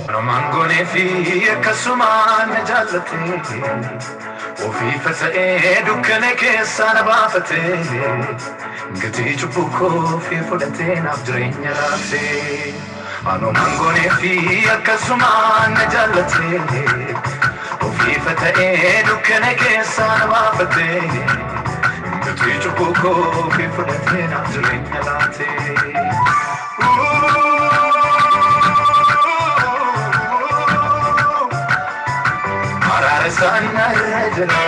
Wanumaan goonee fi akkasumaan na jaallate, ofii faca'ee dukkana keessaa na baafate, gatii cubbuu koo fi fudhatee naaf jireenya laate. Wanumaan goonee fi akkasumaan na jaallate, ofii faca'ee dukkana keessaa na baafate, gatii cubbuu koo fi fudhatee naaf jireenya laate. Araara isaan narra jira,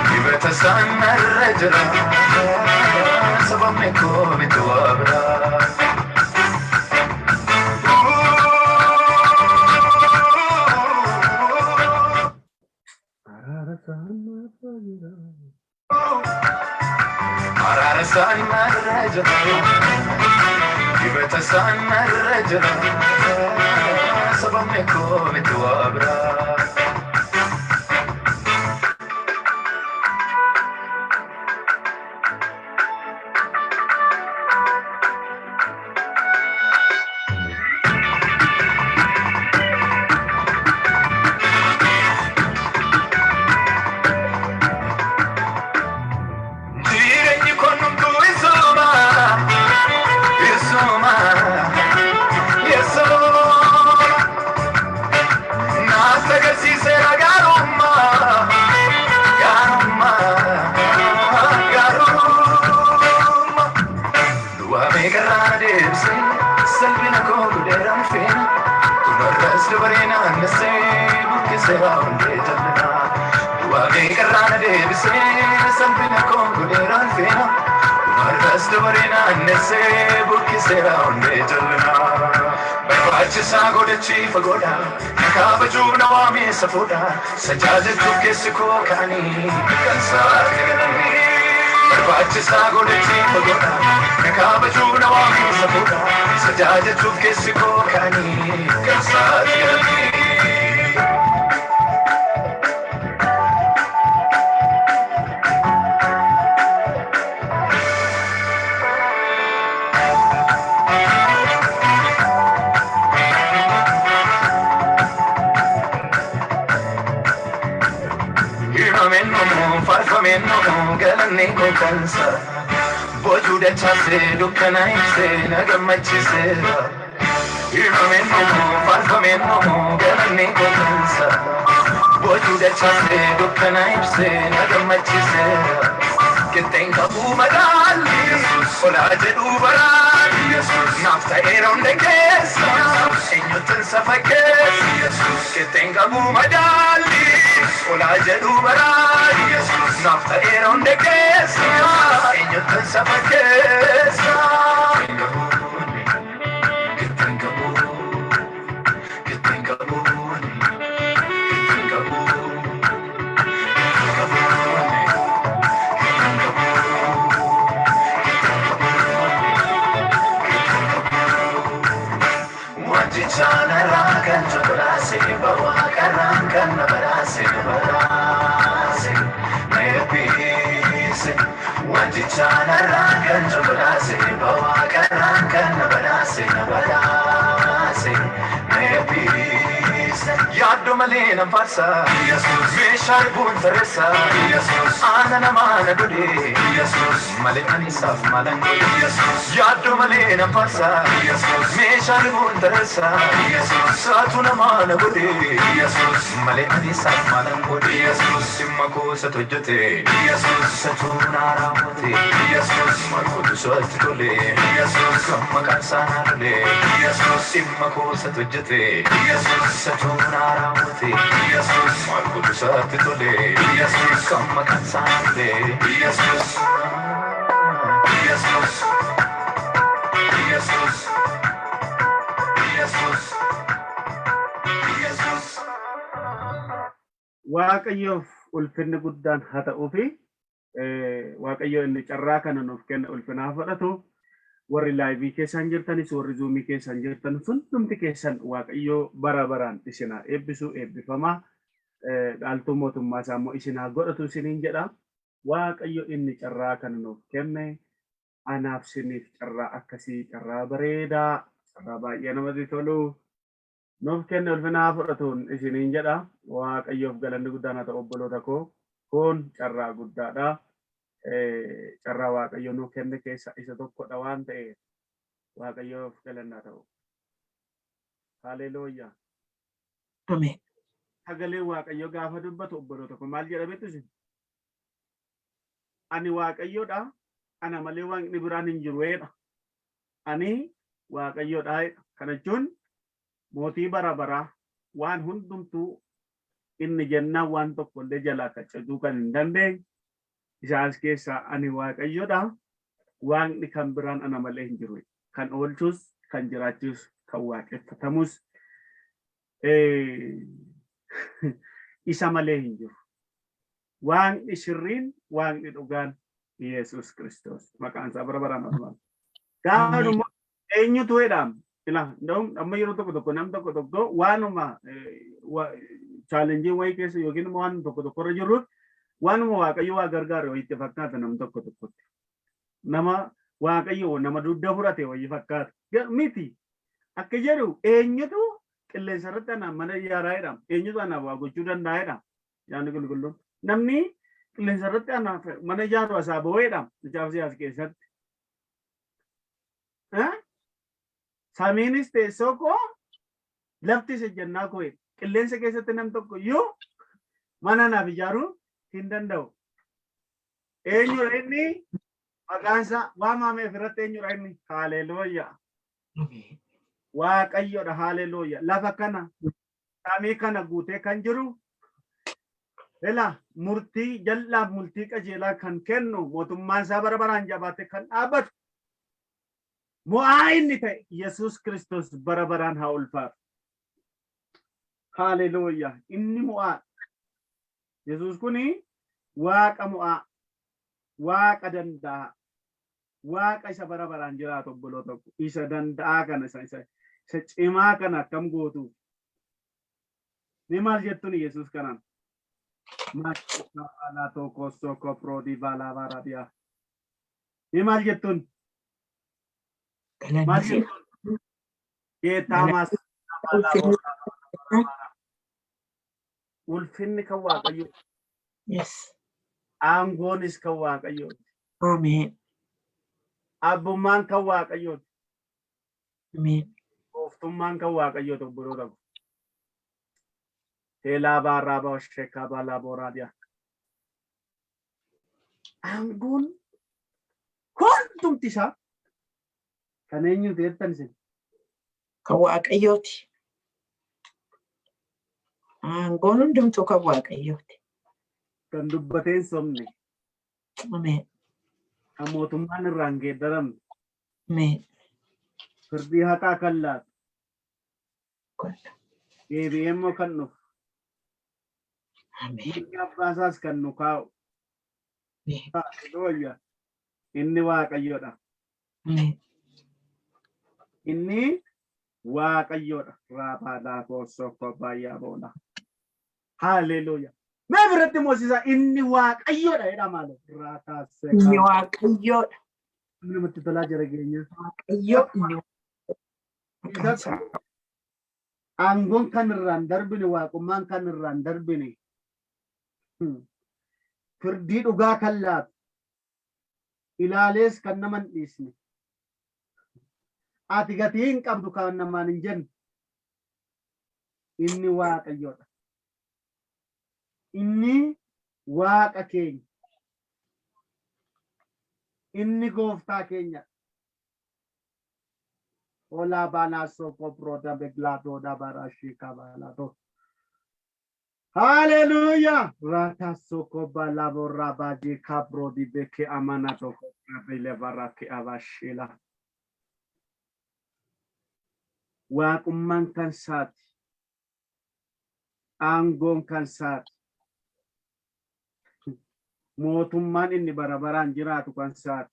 dibata isaan narra jira, sababni koo miti waa biraa. Araara isaan narra jira. Araara isaan narra jira, dibata isaan narra jira, sababni koo miti waa biraa. Jireenyi kun hunduu isuma, isuma, isuma. Naaf agarsiiseera gaarummaa, gaarummaa, gaarummaa. Du'aa meeqarraa na deebisee, salphina koo godheeraan feena. Kunarras dabaree naannessee, burqiseera hundee jallinaa. Du'aa meeqarraa na deebisee, salphina koo godheeraan feena. Kunarras dabaree naannessee, burqiseera hundee jallinaa. Barbaachisaa godhachii fagoodha, na kabajuu na waamee safuudha. Sajaajachuuf keessi koo ka'anii, kan saate galanii. Barbaachisaa godhachii fagoodha, na kabajuu na waamee safuudha. Sajaajachuuf keessi koo ka'anii, kan saate galanii. Himameen nomoo, faarfameen nomoo, galanni koo kansa. Boojuu dachaasee, dukkana ibsee, na gammachiiseera. Himameen nomoo, faarfameen nomoo, galanni koo kansa. Boojuu dachaasee, dukkana ibsee, na gammachiiseera. Qixxeen qabuu madaalli, olaa jedhuu baraan, naaf ta'eera hunda keessa, eenyuttin safa keessa. Qixxeen qabuu madaalli, olaa jedhuu baraan, naaf ta'eera hunda keessa, eenyuttin safa keessa. Qixxeen qabuu, qixxeen qabuu, qixxeen qabuu, qixxeen qabuu, qixxeen qabuu, qixxeen qabuu, qixxeen qabuu. Wanti kan cobalaase, bawaa karraan kan na badhaase, na badhaase, na eebbise. Wanti chaanarraa kan cobalaase, bawaa karraan kan na badhaase, na badhaase, na eebbise. Yaaddoo malee nan faarsa, meeshaa ribuun tarreessa, aana namaa na godhe, malee ani isaaf maalan godhe. Yaaddoo malee nan faarsa, meeshaa ribuun tarreessa, saatu namaa na godhe, malee ani isaaf maalan godhe. Dhimma koo isatu hojjete, isatu naa raawwate, maal kootu isatti tole, kan maqaan isaa naa lole. Dhimma koo isatu hojjete, isatu naa raawwate, maal kootu isatti tole, kan maqaan isaa naa lole. Yesus, Yesus, Yesus, Yesus, Yesus. Waaqayyoof ulfinni guddaan haa ta'uu fi Waaqayyo inni carraa kana nuuf kenne ulfina haa fudhatu. Warri live keessaan jirtanis, warri Zoom keessaan jirtan, hundumti keessan Waaqayyo bara baraan isin haa eebbisu, eebbifamaa. Dhaaltuu mootummaa isaa immoo isin haa godhatu isiniin jedha. Waaqayyo inni carraa kana nuuf kenne, anaaf siniif carraa akkasii, carraa bareedaa, carraa baay'ee namatti tolu nuuf kenne, ulfina haa fudhatuun isiniin jedha. Waaqayyoof galanni guddaan haa ta'u, obboloota koo. Kun carraa guddaadha. Carraa Waaqayyo nuuf kenne keessa isa tokkodha waan ta'eef Waaqayyoof galanni haa ta'u. Haleluuyaa. Ameen. Sagaleen Waaqayyo gaafa dubbatu, obboloota koo, maal jedha beektu isin? "Ani Waaqayyoodha. Ana malee waaqni biraan hin jiru" jedha. "Ani Waaqayyoodha" jedha. Kana jechuun mootii bara baraa, waan hundumtuu inni jennaan waan tokko illee jalaa qaccabuu kan hin dandeenye isaas keessaa, "Ani Waaqayyoodha. Waaqni kan biraan ana malee hin jiru." Kan oolchus, kan jiraachisus, kan waaqeffatamus isa malee hin jiru. Waaqni sirriin, waaqni dhugaan Yesuus Kiristoos. Maqaan isaa bara baraan haa. Gaafuma eenyutu jedhaam? Ila amma yeroo tokko tokko nam tokko tokko waanuma challenge wayii keessa yookiin immoo waan tokko tokko irra jirrutti waanuma Waaqayyo waa gargaare wayiitti fakkaata nam tokko tokkotti. Nama Waaqayyo nama dugda fudhate wayii fakkaata. Miti. Akka jedhu, eenyutu qilleensa irratti anaan mana ijaaraa jedhama? Eenyutu anaaf waa gochuu danda'a jedhama? Yaadni qulqulluun. Namni qilleensa irratti anaaf mana ijaaru asaa ba'uu jedhama. Ijaarsa siyaasa keessatti. "Samiinis teessoo koo, laftis ejjennaa koo." Qilleensa keessatti nam tokko iyyuu mana naaf ijaaruu hin danda'u. Eenyudha inni? Maqaan isaa waamameef irratti eenyudha inni? Haaleluuyaa. Waaqayyoodha, haaleluuyaa. Lafa kana, samii kana guutee kan jiru, ila murtii jal'aaf murtii qajeelaa kan kennu, mootummaan isaa bara baraan jabaate kan dhaabbatu, mo'aa inni ta'e Yesuus Kiristoos bara baraan haa ulfaatu. Haaleluuyaa. Inni mo'aa. Yesuus kuni Waaqa mo'aa, Waaqa danda'a, Waaqa isa bara baraan jiraatu, obboloota tokko isa danda'aa kana, isa cimaa kana akkam gootu? Ni maal jettuun Yesuus kanaan? Maashaalaa tokko soko proodi balaa barabiyaa. Ni maal jettuun? Maal Galanni siif jettuun? Geetaamas. Ulfinni. Ulfinni kan Waaqayyo. Yes. Aangoonis kan Waaqayyooti. Ameen. Abbummaan kan Waaqayyooti. Ameen. Gooftummaan kan Waaqayyooti, obboloota ko. Teelaa baarraa baasheekaa baalaa booraadiyaa. Aangoon hundumti isaa kan eenyuti jettan isin? Kan Waaqayyooti. Aangoon hundumtuu kan Waaqayyooti. Kan dubbateen sobne. Ameen. Kan mootummaan irraa hin geeddaramne. Ameen. Firdii haqaa kan laatu. Kolla. Deebi'ee immoo kan dhufu. Ameen. Mirga abbaa isaas kan nu kaa'u. Ameen. Haleluuyaa. Inni Waaqayyoodha. Ameen. Inni Waaqayyoodha. Raabaa laafoo sokko baay'aa boola. Haleluuyaa. Mee biratti moosisaa, "Inni Waaqayyoodha" jedha maaloo. Raataa Inni seeqaa. Waaqayyoodha. Namatti tolaa jira keenya. Waaqayyo inni maqaan isaa. Aangoon kan irraan darbine, waaqummaan kan irraan darbine, firdii dhugaa kan laatu, ilaalees kan nama hin dhiisne, "Ati gatii hin qabdu" kan namaan hin jenne, inni Waaqayyoodha. Inni Waaqa keenya. Inni gooftaa keenya. Olaa baanaa soko broda beglaadooda barashii kabalato. Haleluya. Rata soko balabo rabaji kabrodi beke amana toko rabile baraki abashila. Waaqummaan kan isaati. Aangoon kan isaati. Mootummaan inni bara baraan jiraatu kan isaati.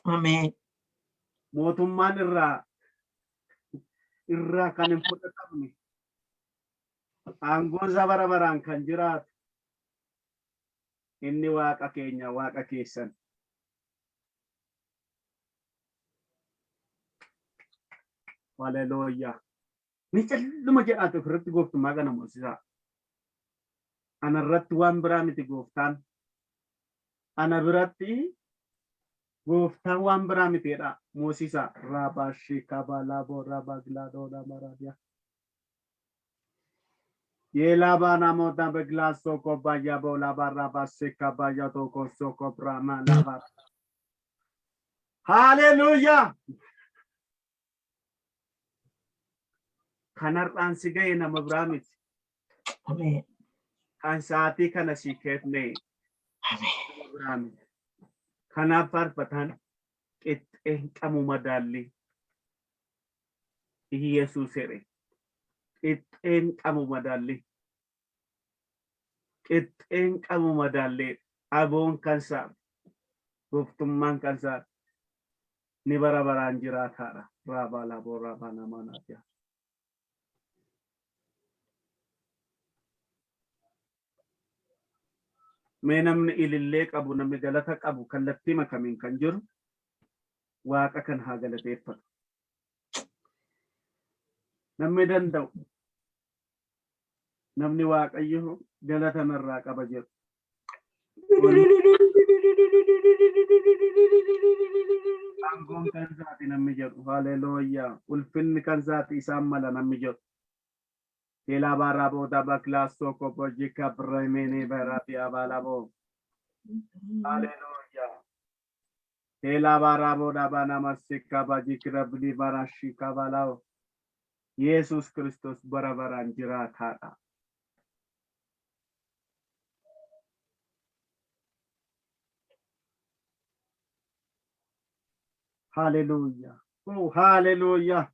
Ameen. Mootummaan irraa kan hin fudhatamne, aangoon isaa bara baraan kan jiraatu, inni Waaqa keenya, Waaqa keessan. Haleluuyaa. Ni calluma jedhaatu ofirratti gooftummaa kana moosisaa. Ana irratti waan biraa miti gooftaan. Ana biratti gooftaan waan biraa miti jedha moosisaa. Raabaa shiikabaa laaboo raabaa gilaadoo laamaraadiyaa. Yeelabaa namoota beglaa soko bayya bola baraba sika bayya toko soko brama laba. Haleluuyaa! Kanarraan si ga'e nama biraa miti. Ameen. Kan sa'aatii kana si kenne Ameen. nama biraa miti. Kanaaf faarfataan qixxee hin qabu madaalli. Iyesuus jedhe. Qixxeen qabu madaalli. Qixxeen qabu madaallee aboon kan isaa, gooftummaan kan isaa ni bara baraan jiraataadha. Raabaa laaboo raabaa namaa naaf. Mee namni ilillee qabu, namni galata qabu, kallattii makamiin kan jiru Waaqa kan haa galateeffatu. Namni danda'u, namni Waaqayyo galata narraa qaba jedhu. Aangoon kan isaati namni jedhu. Haleluuyaa. Ulfinni kan isaati, isaan mala namni jedhu. Kelabara baklaso kopojika bremene berati abalabo. Haleluuyaa. Kelabara banamasika bajikira barashi kabalao. Yesus Kristos bara baraan jiraataadha. Haleluuyaa. Oh, haleluuyaa.